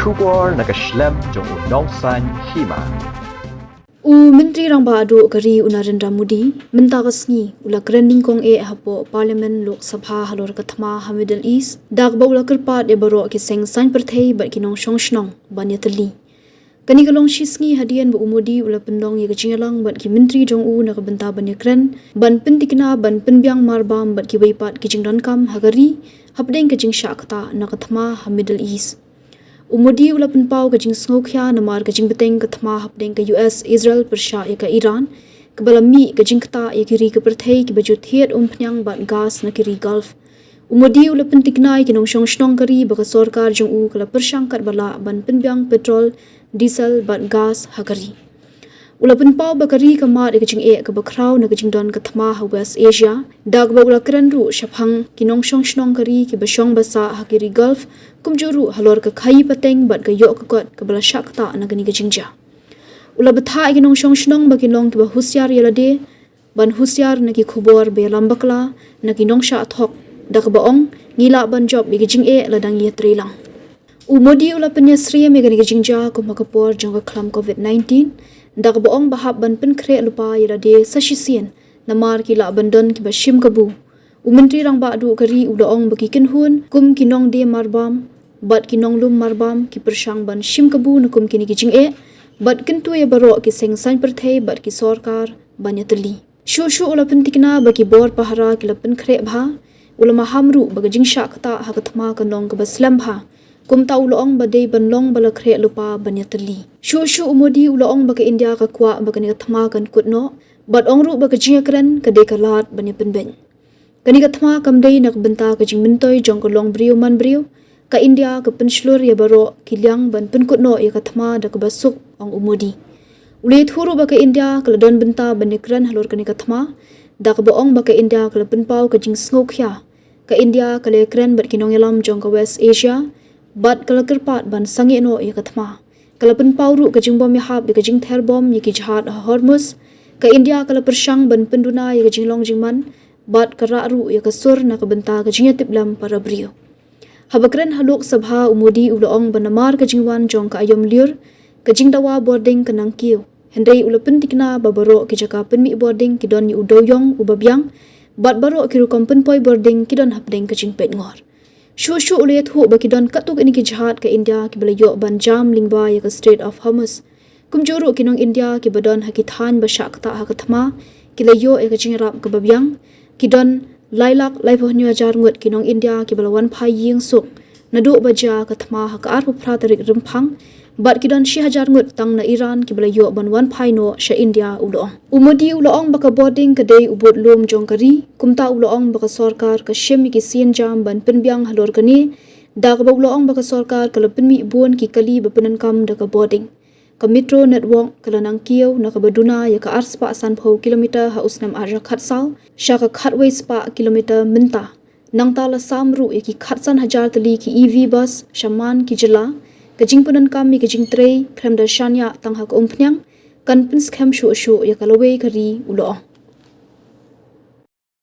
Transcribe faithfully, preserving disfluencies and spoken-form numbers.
Khubor na ka shlem jong u Nongsaiñ Hima. U Myntri Rangbah Duh ka ri u Narendra Modi mynta ka sngi u la kren nyngkong eh hapoh Parliament Lok Sabha halor ka thma ha Middle East da kaba u la kyrpad ïa baroh ki seng saiñ pyrthei bad ki nongshong shnong ban ïatylli. Kane ka long shi sngi hadien ba u Modi u la pynlong ïa ka jingïalang bad ki myntri jong u na ka bynta ban ïakren ban pyntikna ban pynbiang marbam bad kiwei pat ki jingdonkam ha ka ri hapdeng ka jingshah ktah na ka thma ha Middle East. U Modi u la pynpaw ka jingsngewkhia namar ka jingbteng ka thma hapdeng ka U S Israel pyrshah ïa ka Iran kaba la mih ka jingktah ïa ki ri ka pyrthei kiba ju thied umphniang bad gas na ki ri Gulf. U Modi u la pyntikna ïa ki nongshong shnong ka ri ba ka sorkar jong u ka la pyrshang katba lah ban pynbiang petrol, diesel bad gas ha ka ri. U la pynpaw ba ka ri ka mad ïa ka jingeh kaba khraw na ka jingdon ka thma ha West Asia da kaba u la kren ruh shaphang ki nongshong shnong ka ri kiba shong ba sah ha ki ri Gulf kumjuh ruh halor ka khaïi pateng bad ka ïoh ka kot kaba la shah ktah na kane ka jingjia. U la bthah ïa ki nongshong shnong ba kin long kiba husiar ïa lade ban husiar na ki khubor ba ïalam bakla na ki nongshah thok da kaba ong ngi lah ban jop ïa ki jingeh lada ngi ïatreilang. U Modi u la pynïasyriem ïa kane ka jingjia kum ha ka por jong ka khlam Covid nineteen da kaba ong ba hap ban pynkhreh lypa ïa lade sa shisien namar ki lah ban don kiba shim kabu. U Myntri Rangbah Duh ka ri u la ong ba ki kynhun kum ki nongdie marbam bad ki nonglum marbam ki pyrshang ban shim kabu na kum kine ki jingeh bad kyntu ïa baroh ki seng saiñ pyrthei bad ki sorkar ban ïatylli. Shuh shuh u la pyntikna ba ki bor pahara ki la pynkhreh bha. U la maham ruh ba ka jingshah ktah ha ka thma kan long kaba slem bha. Kumta u la ong ba dei ban long ba la khreh lypa ban ïatylli. Shuh shuh u Modi u la ong ba ka India ka kwah ba kane ka thma kan kut noh bad ong ruh ba ka jingïakren ka dei ka lad ban ïapynbeit. Kane ka thma kam dei na ka bynta ka jingmyntoi jong ka longbriew manbriew. Ka India ka pynshlur ïa baroh ki liang ban pynkut noh ïa ka thma da kaba suk, ong u Modi. U la ïathuh ruh ba ka India ka la don bynta ban ïakren halor kane ka thma da kaba ong ba ka India ka la pynpaw ka jingsngewkhia. Ka India ka la ïakren bad ki nongïalam jong ka West Asia bad ka la kyrpad ban sangeh noh ïa ka thma. Ka la pynpaw ruh ka jingbym ïahap ïa ka jingther bom ïa ki jahaj ha Hormuz. Ka India ka la pyrshang ban pynduna ïa ka jinglong jingman bad ka rah ruh ïa ka sur na ka bynta ka jingïatiplem para briew. Haba kren ha Lok Sabha u Modi u la ong ba namar ka jingwan jong ka aïom lyiur ka jingdawa bording ka nangkiew. Hynrei u la pyntikna ba baroh ki jaka pynmih bording ki don ïa u dewiong uba biang bad baroh ki rukom pynpoi bording ki don hapdeng ka jingpeitngor. Shuh shuh u la ïathuh ba ki don katto katne ki jahaj ka India kiba la ïoh ban jam lyngba ïa ka Strait of Hormuz. Kumjuh ruh ki nong India kiba don ha ki thaiñ ba shah ktah ha ka thma ki la ïoh ïa ka jingïarap kaba biang. Ki don lai lak laiphew hynñiew hajar ngut ki nong India kiba la wan phai ïing suk naduh ba jia ka thma ha ka arphew phra tarik Rymphang bad ki don shi hajar ngut tang na Iran kiba la ïoh ban wan phai noh sha India, u la ong. U Modi u la ong ba ka bording ka dei u budlum jong ka ri, kumta u la ong ba ka sorkar ka shim ïa ki sienjam ban pynbiang halor kane da kaba u la ong ba ka sorkar ka la pynmih bun ki kali ba pyndonkam da ka bording. Ka metro network ka la nangkiew na kaba duna ïa ka arspah sanphew kilometer ha u snem arhajar khatsaw sha ka khatwei spah kilometer mynta. Nangta la sam ruh ïa ki khatsan hajar tylli ki E V bus sha man ki jylla. Ka jingpyndonkam ïa ka jingtrei khlem da shaniah tang ha ka umphniang kan pynskhem shuh shuh ïa ka lawei ka ri, u la ong.